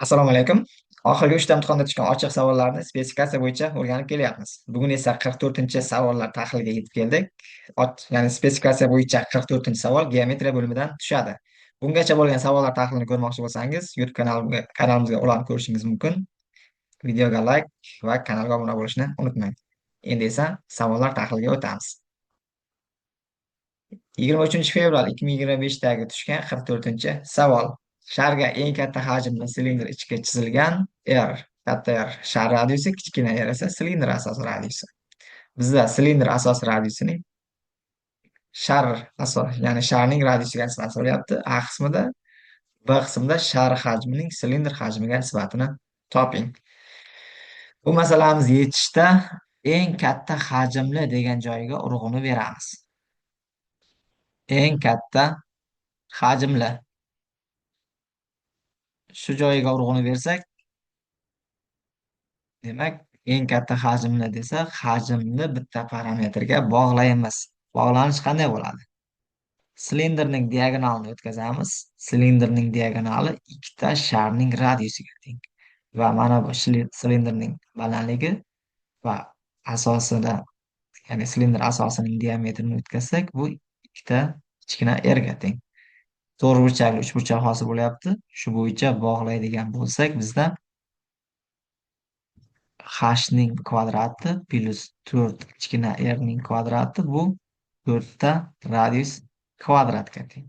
Assalomu alaykum. Oxirgi 3 ta imtihonda tushgan ochiq savollarni spesifikatsiya bo'yicha o'rganib kelyapmiz. Bugun esa 44-savollar tahliliga yetib keldik. Ya'ni spesifikatsiya bo'yicha 44-savol geometriya bo'limidan tushadi. Bungacha bo'lgan savollar tahlilini ko'rmoqchi bo'lsangiz, YouTube kanalimizga ulanib ko'rishingiz mumkin. Videoga like va kanalga obuna bo'lishni unutmang. Endi esa savollar tahliliga o'tamiz. 23 fevral 2025 dagi tushgan 44-savol. Sharga eng katta hajmli silindr ichiga chizilgan R, katta R shar radiusi, kichkina R esa silindr asosi radiusi. Bizda silindr asos radiusining shar asos, ya'ni sharning radiusiga nisbat so'rayapti. A qismida, B qismida shar hajmining silindr hajmiga nisbatini toping. Bu masalamiz yechishda eng katta hajmli degan joyiga urg'uni beramiz. Eng katta hajmli. Shu joyiga urg'uni bersak, demak, eng katta hajmli desa, hajmni bitta parametrga bog'laymiz. Bog'lanish qanday bo'ladi? Silindrning diagonalini o'tkazamiz. Silindrning diagonali ikkita sharning radiusiga teng. Va mana bu silindrning balandligi va asosida, ya'ni silindr asosining diametrini o'tkazsak, bu ikkita kichkina r ga teng. To'rtburchakli uchburchak hosil bo'lyapti. Shu bo'yicha bog'laydigan bo'lsak, bizda h ning kvadrati plus 4 kichkina r ning kvadrati bu 4 ta radius kvadratga teng.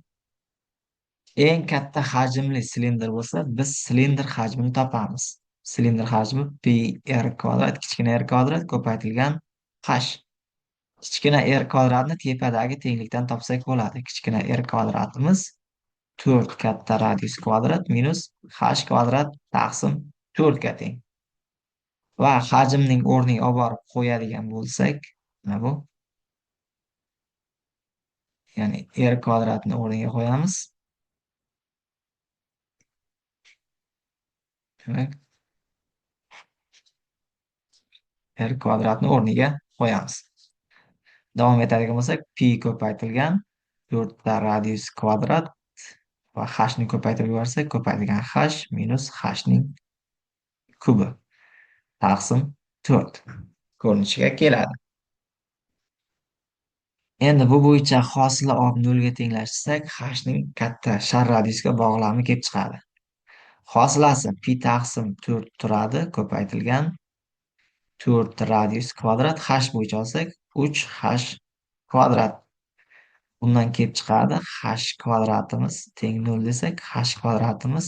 Eng katta hajmli silindr bo'lsa, biz silindr hajmini topamiz. Silindr hajmi pi r kvadrat kichkina r kvadrat ko'paytirilgan h. Kichkina r kvadratni tepadagi tenglikdan topsak bo'ladi. Kichkina r kvadratimiz 4 katta radius kvadrat minus h kvadrat taqsim 4 ga teng. Va hajmning o'rniga olib borib qo'yadigan bo'lsak, mana bu, ya'ni r kvadratni o'rniga qo'yamiz. Demak, r kvadratni o'rniga qo'yamiz. Davom etadigan bo'lsak, pi ko'paytirilgan 4 ta radius kvadrat va h ni ko'paytirib yuborsak, ko'paytirilgan h minus h ning kubi taqsim 4 ko'rinishiga keladi. Endi bu bo'yicha hosila olib nolga tenglashtirsak, h ning katta shar radiusga bog'lami kelib chiqadi. Hosilasi pi taqsim 4 turadi, ko'paytirilgan 4 radius kvadrat, h bo'yicha olsak 3 h kvadrat. Bundan kelib chiqadi h kvadratimiz teng 0 desak, h kvadratimiz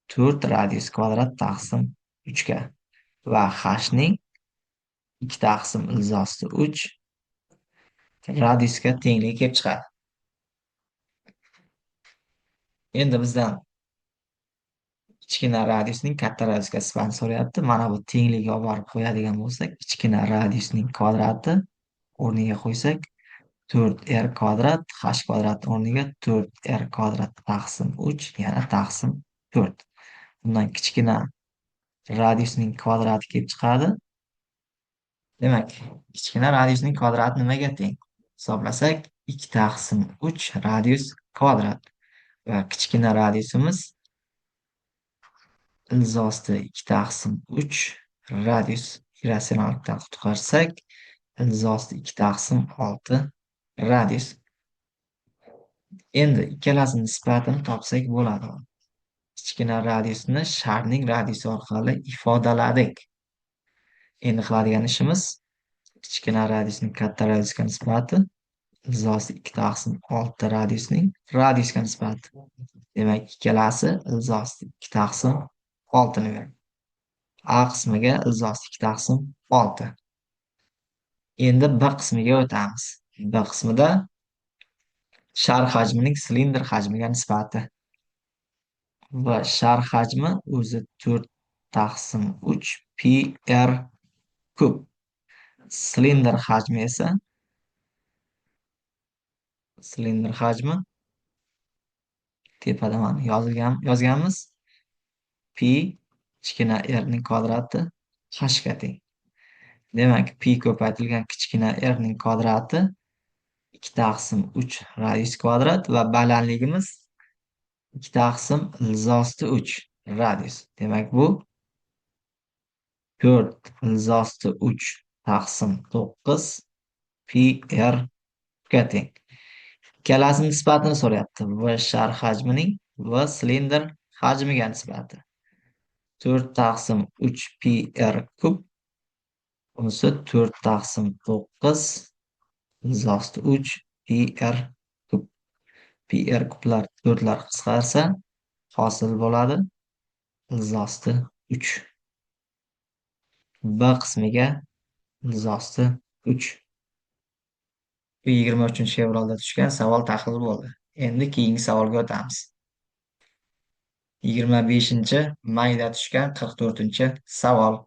4 radius kvadrat taqsim 3 ga va h ning 2 taqsim ildiz 3 radiusga tengligi kelib chiqadi. Endi bizdan kichkina radiusning katta radiusga nisbatini so'rayapti. Mana bu tenglikka olib borib qo'yadigan bo'lsak, kichkina radiusning kvadrati o'rniga qo'ysak, 4 r kvadrat h kvadrat o'rniga 4 r kvadrat taqsim 3 yana taqsim 4. Bundan kichkina radiusning kvadrati kelib chiqadi. Demak, kichkina radiusning kvadrati nimaga teng? Hisoblasak, 2 taqsim 3 radius kvadrat va kichkina radiusimiz ildiz osti 2 taqsim 3 radius irratsionallikdan qutqarsak, ildiz osti 2 taqsim 6 radius. Endi ikkalasining nisbatini topsak bo'ladi. Kichkina radiusni sharning radiusi orqali ifodaladik. Endi qiladigan ishimiz kichkina radiusning katta radiusga nisbati ildiz osti 2 taqsim 6 radiusning radiusga nisbati. Demak, ikkalasi ildiz osti 2 taqsim 6 ni beradi. A qismiga ildiz osti 2 taqsim 6. Endi B qismiga o'tamiz. B qismida shar hajmining silindr hajmiga nisbati. Va shar hajmi o'zi 4 taqsim 3 pi r kub. Silindr hajmi esa silindr hajmi tepada mana yozganmiz. Pi kichkina r ning kvadrati h ga teng. Demak, pi ko'paytirilgan kichkina r ning kvadrati 2 taqsim 3 radius kvadrat va balandligimiz 2 taqsim ildiz osti 3. Radius. Demak, bu 4 ildiz osti 3 taqsim 9 pi r ga teng. Ikkalasining nisbatini so'rayapti. V shar hajmining va silindr hajmiga nisbati. 4 taqsim 3 pi r kub. Bunisi 4 taqsim 9 ildiz osti 3 pi r kub. Pi r kublar 4lar qisqarsa hosil bo'ladi ildiz osti 3. B qismiga ildiz osti 3. Bu 23-fevralda tushgan savol tahlil bo'ldi. Endi keyingi savolga o'tamiz. 25-mayda tushgan 44-savol.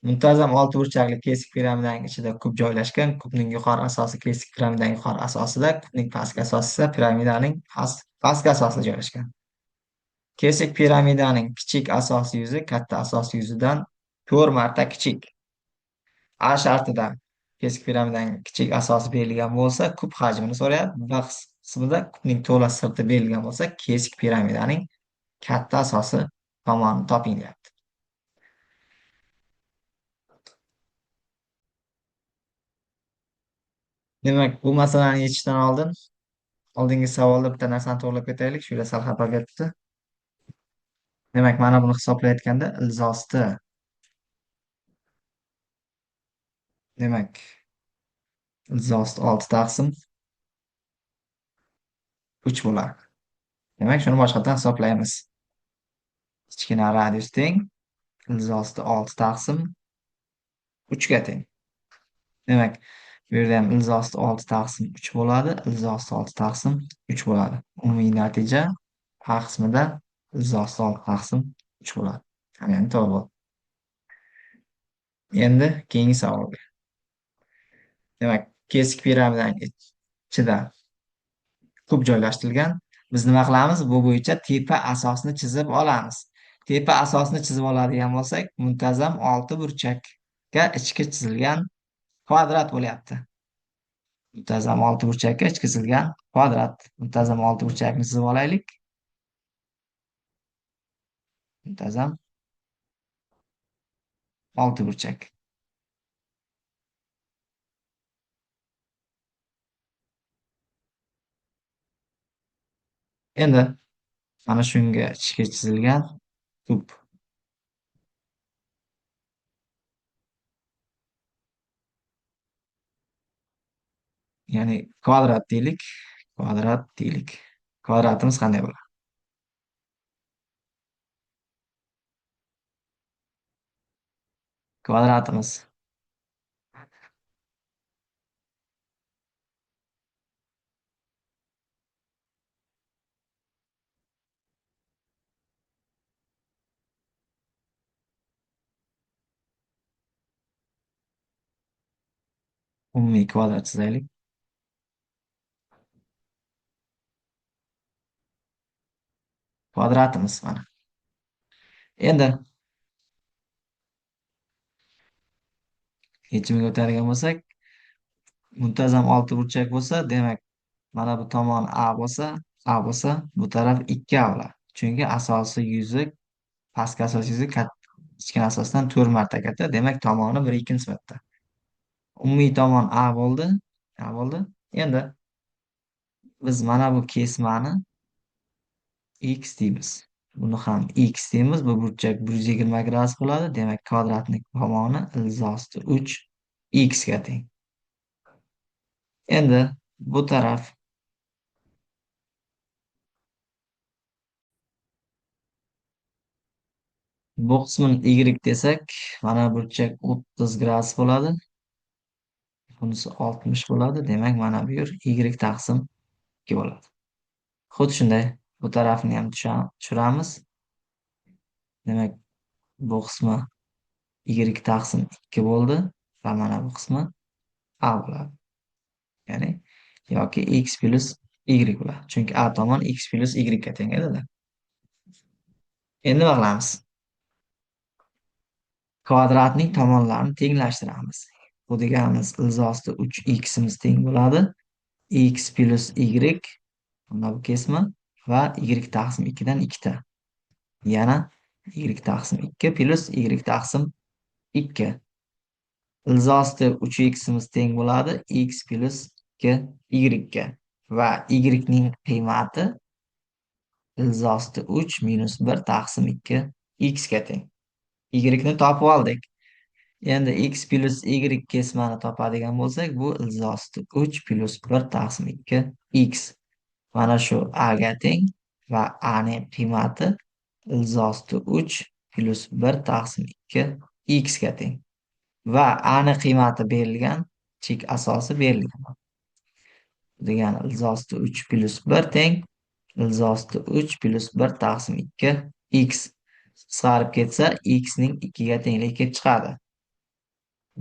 Muntazam oltiburchakli kesik piramidaning ichida kub joylashgan. Kubning yuqori asosi kesik piramidaning yuqori asosida, kubning pastki asosi esa piramidaning pastki asosida joylashgan. Kesik piramidaning kichik asosi yuzi katta asosi yuzidan 4 marta kichik. A shartida kesik piramidaning kichik asosi berilgan bo'lsa, kub hajmini so'rayapti. B qismida kubning to'la sirti berilgan bo'lsa, kesik piramidaning katta asosi tomonini toping deyapti. Demak, bu masalani yechishdan oldin oldingi savolda bitta narsani to'g'rilab ketaylik. Shu yerda sal xato ketdi. Demak, mana buni hisoblayotganda ildiz osti. Demak, ildiz osti 6 taqsim 3 bo'lardi. Demak, shuni boshqatdan hisoblaymiz. Kichkina radius teng ildiz osti 6 taqsim 3 ga teng. Demak, bu yerda ham ildiz osti 6 taqsim 3 bo'ladi, ildiz osti 6 taqsim 3 bo'ladi. Umumiy natija A qismida ildiz osti 6 taqsim 3 bo'ladi. Ya'ni to'g'ri bo'ldi. Endi keyingi savolga. Demak, kesik piramidaning ichida kub joylashtirilgan. Biz nima qilamiz? Bu bo'yicha tepa asosini chizib olamiz. Tepa asosini chizib oladigan bo'lsak, muntazam 6 burchakka ichki chizilgan kvadrat bo'lyapti. Muntazam 6 burchakka ichki chizilgan kvadrat. Muntazam 6 burchakni chizib olaylik. Muntazam 6 burchak. Endi mana shunga ichki chizilgan kub. Ya'ni kvadrat deylik, kvadrat deylik. Kvadratimiz qanday bo'ladi? Kvadratimiz umumiy kvadrat chizaylik. Kvadratimiz mana. Endi yechimiga o'tadigan bo'lsak, muntazam 6 burchak bo'lsa, demak, mana bu tomon A bo'lsa, A bo'lsa, bu taraf 2 A bo'ladi. Chunki asosi yuzi, pastki asosi yuzi kichkina asosdan 4 marta katta, demak, tomoni 1/2 nisbatda. Umumiy tomon A bo'ldi, A bo'ldi. Endi biz mana bu kesmani x deymiz. Buni ham x deymiz. Bu burchak 120 gradus bo'ladi. Demak, kvadratning tomoni ildiz osti 3 x ga teng. Endi bu taraf bu qismini y desak, mana burchak 30 gradus bo'ladi. Bunisi 60 bo'ladi. Demak, mana bu yer y taqsim 2 bo'ladi. Xuddi shunday bu tarafini ham tushiramiz. Demak, bu qismi y taqsim 2 bo'ldi va mana bu qismi a bo'ladi. Ya'ni yoki x plus y bo'ladi. Chunki a tomon x plus y ga teng edi-da. Endi nima qilamiz? Kvadratning tomonlarini tenglashtiramiz. Bu deganimiz ildiz osti 3 x-imiz teng bo'ladi. X plus y, mana bu kesma va y taqsim 2 dan 2 ta. Yana y taqsim 2 plus y taqsim 2. Ildiz osti 3ximiz teng bo'ladi x plus 2 y ga va y ning qiymati ildiz osti 3 minus 1 taqsim 2 x ga teng. Y ni topib oldik. Endi x plus y kesmani topadigan bo'lsak, bu ildiz osti 3 plus 1 taqsim 2 x. Mana shu a ga teng va a ning qiymati ildiz osti 3 plus 1 taqsim 2 x ga teng. Va a ning qiymati berilgan, chek asosi berilgan. Degani ildiz osti 3 plus 1 teng ildiz osti 3 plus 1 taqsim 2 x. Qisqarib ketsa x ning 2 ga tengligi kelib chiqadi.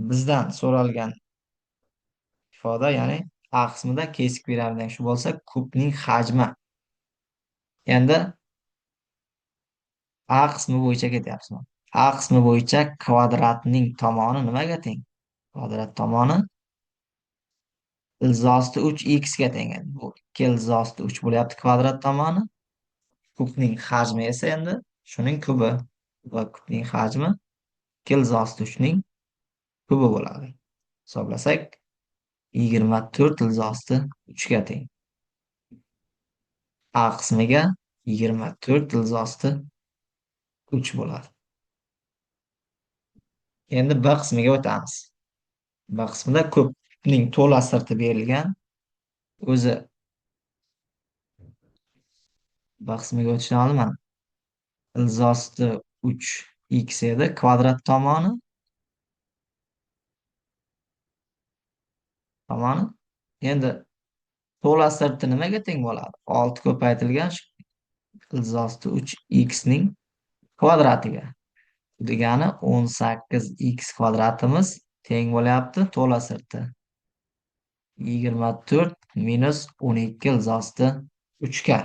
Bizdan so'ralgan ifoda, ya'ni a qismida kesik piramidang shu bo'lsa, kubning hajmi. Endi a qismi bo'yicha ketyapmiz. A qismi bo'yicha kvadratning tomoni nimaga teng? Kvadrat tomoni ildiz osti 3x ga teng. Bu 2 ildiz osti 3 bo'lyapti kvadrat tomoni. Kubning hajmi esa endi shuning kubi va kubning hajmi 2 ildiz osti 3 ning kubi bo'ladi. Hisoblasak 24 ildiz osti 3 ga teng. A qismiga 24 ildiz osti 3 bo'ladi. Endi B qismiga o'tamiz. B qismida kubning to'la sirti berilgan. O'zi B qismiga o'tishdan oldin mana ildiz osti 3 x edi kvadrat tomoni. Endi to'la sirti nimaga teng bo'ladi? 6 ko'paytirilgan ildiz osti 3 x ning kvadratiga. Bu degani 18 x kvadratimiz teng bo'lyapti to'la sirti 24 minus 12 ildiz osti 3 ga.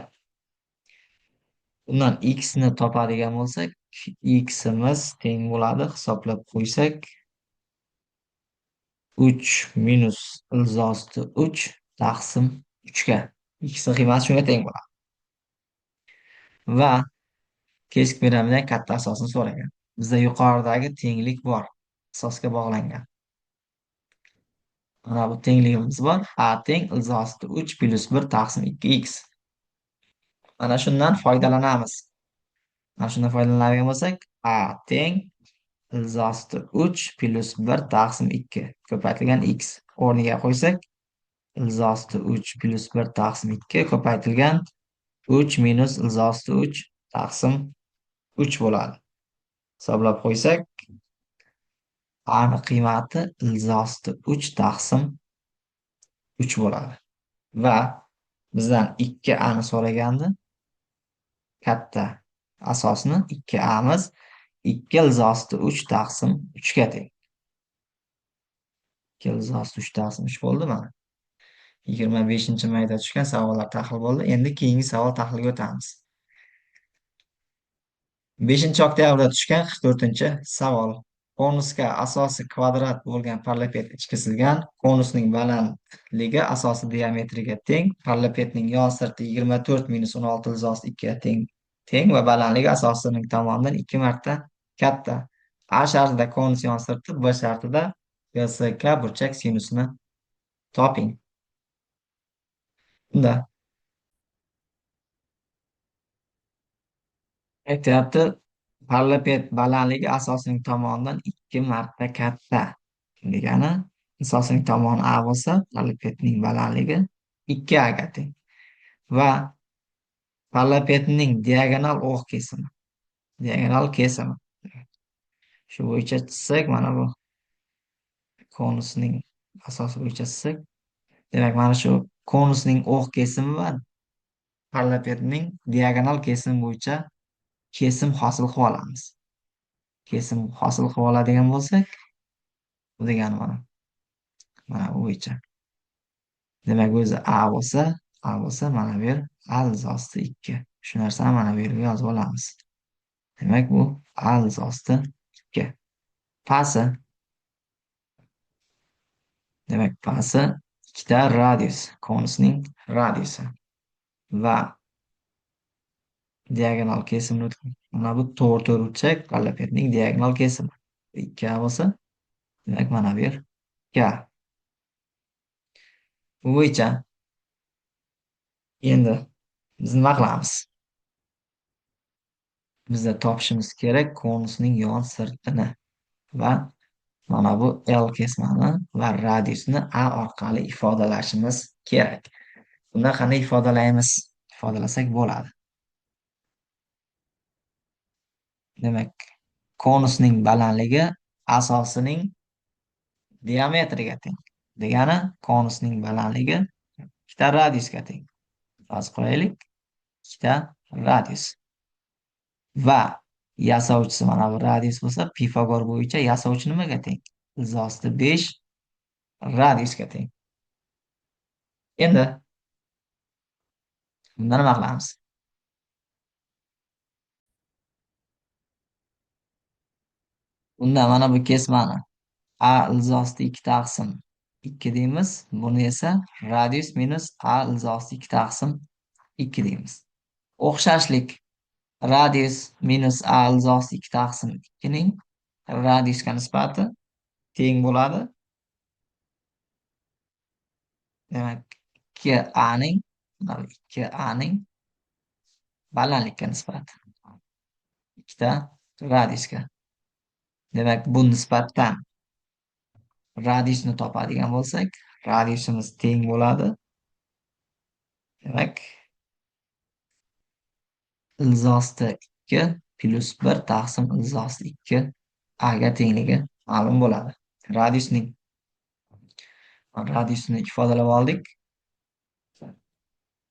Bundan x ni topadigan bo'lsak, ximiz teng bo'ladi, hisoblab qo'ysak 3 minus ildiz osti 3 taqsim 3 ga. X ning qiymati shunga teng bo'ladi. Va kesik piramidaning katta asosini so'ragan. Bizda yuqoridagi tenglik bor, asosga bog'langan. Mana bu tengligimiz bor. A teng ildiz osti 3 plus 1 taqsim 2x. Mana shundan foydalanamiz. Mana shundan foydalanadigan bo'lsak, A teng ildiz osti 3 plus 1 taqsim 2 ko'paytirilgan x o'rniga qo'ysak, ildiz osti 3 plus 1 taqsim 2 ko'paytirilgan 3 minus ildiz osti 3 taqsim 3 bo'ladi. Hisoblab qo'ysak, a ning qiymati ildiz osti 3 taqsim 3 bo'ladi. Va bizdan 2a ni so'ragandi. Katta asosni 2a'miz 2 ildiz osti 3 taqsim 3 ga teng. 2 ildiz osti 3 taqsim 3 bo'ldi mana. 25-mayda tushgan savollar tahlil bo'ldi. Endi keyingi savol tahlilga o'tamiz. 5-oktyabrda tushgan 44-savol. Konusga asosi kvadrat bo'lgan parallelepiped ichkizilgan. Konusning balandligi asosi diametriga teng. Parallelepipedning yon sirti 24 minus 16 ildiz osti 2 ga teng va balandligi asosining tomonidan 2 marta katta. A shartida konus yon sirti, B shartida GSK burchak sinusini toping. Bunda aytyapti, parallelepiped balandligi asosining tomonidan 2 marta katta. Degani asosining tomoni A bo'lsa, parallelepipedning balandligi 2A ga teng. Va parallelepipedning diagonal o'q kesimi. Diagonal kesimi. Shu bo'yicha chizsak, mana bu konusning asosi bo'yicha chizsak, demak mana shu konusning o'q kesimi va parallelepipedning diagonal kesimi bo'yicha kesim hosil qilib olamiz. Kesim hosil qilib oladigan bo'lsak, bu degani mana. Mana bu bo'yicha. Demak, o'zi A bo'lsa, mana bu yer A ildiz osti 2. Shu narsani mana bu yerga yozib olamiz. Demak, bu A ildiz osti 2. Pasi. Demak, pasi ikkita radius, konusning radiusi va diagonal kesimni Mana bu to'g'ri to'rtburchak parallelipedning diagonal kesimi. 2A bo'lsa, demak mana bu yer K. Bu bo'yicha endi biz nima qilamiz? Bizda topishimiz kerak konusning yon sirtini va mana bu L kesmani va radiusni A orqali ifodalashimiz kerak. Bunda qanday ifodalaymiz? Ifodalasak bo'ladi. Demak, konusning balandligi asosining diametriga teng. Degani konusning balandligi ikkita radiusga teng. Yozib qo'yaylik. Ikkita radius. Va yasovchisi mana bu radius bo'lsa, Pifagor bo'yicha yasovchi nimaga teng? Ildiz 5 radiusga teng. Endi bunda nima qilamiz? Bunda mana bu kesmani A ildiz 2 taqsim 2 deymiz. Buni esa radius minus A ildiz 2 taqsim 2 deymiz. O'xshashlik radius minus A ildiz 2 taqsim 2 ning radiusga nisbati teng bo'ladi. Demak, 2A ning 2A ning balandlikka nisbati ikkita radiusga. Demak, bu nisbatdan radiusni topadigan bo'lsak, radiusimiz teng bo'ladi. Demak, ildiz 2 plus 1 taqsim ildiz 2 A ga tengligi ma'lum bo'ladi. Radiusni ifodalab oldik.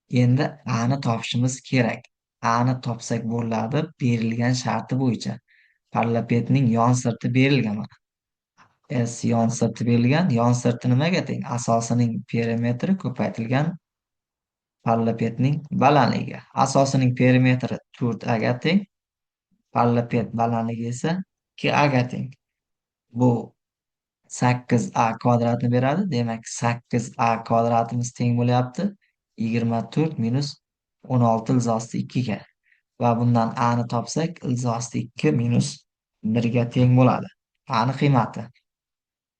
Endi A ni topishimiz kerak. A ni topsak bo'ladi berilgan sharti bo'yicha. Parallelipedning yon sirti berilgan mana. S yon sirti berilgan. Yon sirti nimaga teng? Asosining perimetri ko'paytirilgan parallelipedning balandligiga. Asosining perimetri 4A ga teng. Paralleliped balandligi esa 2A ga teng. Bu 8A kvadratni beradi. Demak, 8A kvadratimiz teng bo'lyapti 24 minus 16 ildiz 2 ga. Va bundan A ni topsak, ildiz 2 minus 1 ga teng bo'ladi. A ni qiymati.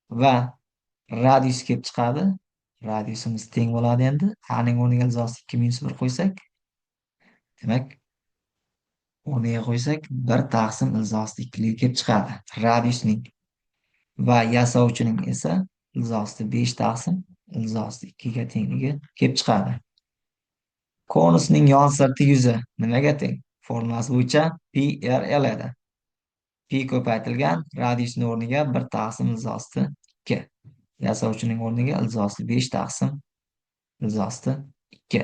Va radius kelib chiqadi. Radiusimiz teng bo'ladi endi. A ning o'rniga ildiz 2 minus 1 qo'ysak, demak, o'rniga qo'ysak 1 taqsim ildiz 2 lik kelib chiqadi radiusning. Va yasovchining esa ildiz 5 taqsim ildiz 2 ga tengligi kelib chiqadi. Konusning yon sirti yuzi nimaga teng? Formulasi bo'yicha pi r l edi. Pi ko'paytirilgan radiusning o'rniga 1 taqsim ildiz 2. Yasovchining o'rniga ildiz 5 taqsim ildiz 2.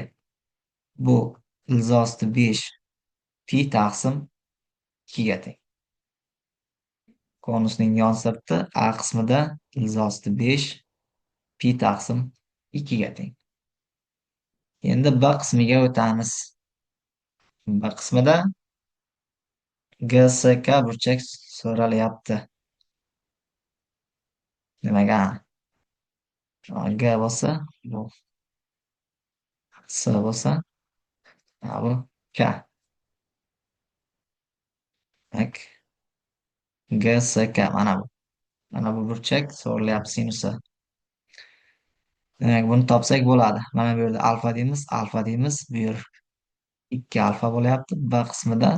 Bu ildiz 5 pi taqsim 2 ga teng. Konusning yon sirti A qismida ildiz 5 pi taqsim 2 ga teng. Endi B qismiga o'tamiz. B qismida GSK burchak so'ralyapti. Demak, A G bo'lsa, bu S bo'lsa, bu K. Demak, GSK mana bu. Mana bu burchak so'ralyapti sinusi. Demak, buni topsak bo'ladi. Mana bu yerda alfa deymiz, alfa deymiz. Bu yer 2 alfa bo'lyapti. B qismida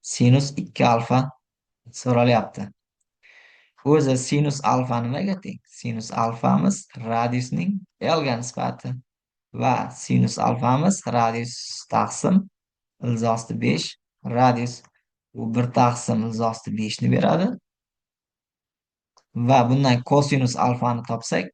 sinus 2 alfa so'ralyapti. O'zi sinus alfa nimaga teng? Sinus alfamiz radiusning L ga nisbati va sinus alfamiz radius taqsim ildiz 5 radius bu 1 taqsim ildiz 5 ni beradi. Va bundan kosinus alfani topsak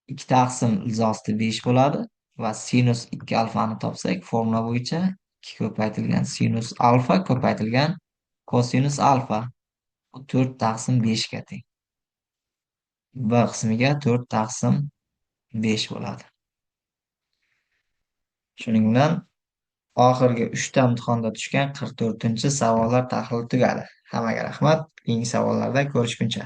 2 taqsim ildiz 5 bo'ladi va sinus 2 alfani topsak formula bo'yicha 2 ko'paytirilgan sinus alfa ko'paytirilgan kosinus alfa bu 4 taqsim 5 ga teng. B qismiga 4 taqsim 5 bo'ladi. Shuning bilan oxirgi 3 ta imtihonda tushgan 44-savollar tahlili tugadi. Hammaga rahmat. Keyingi savollarda ko'rishguncha.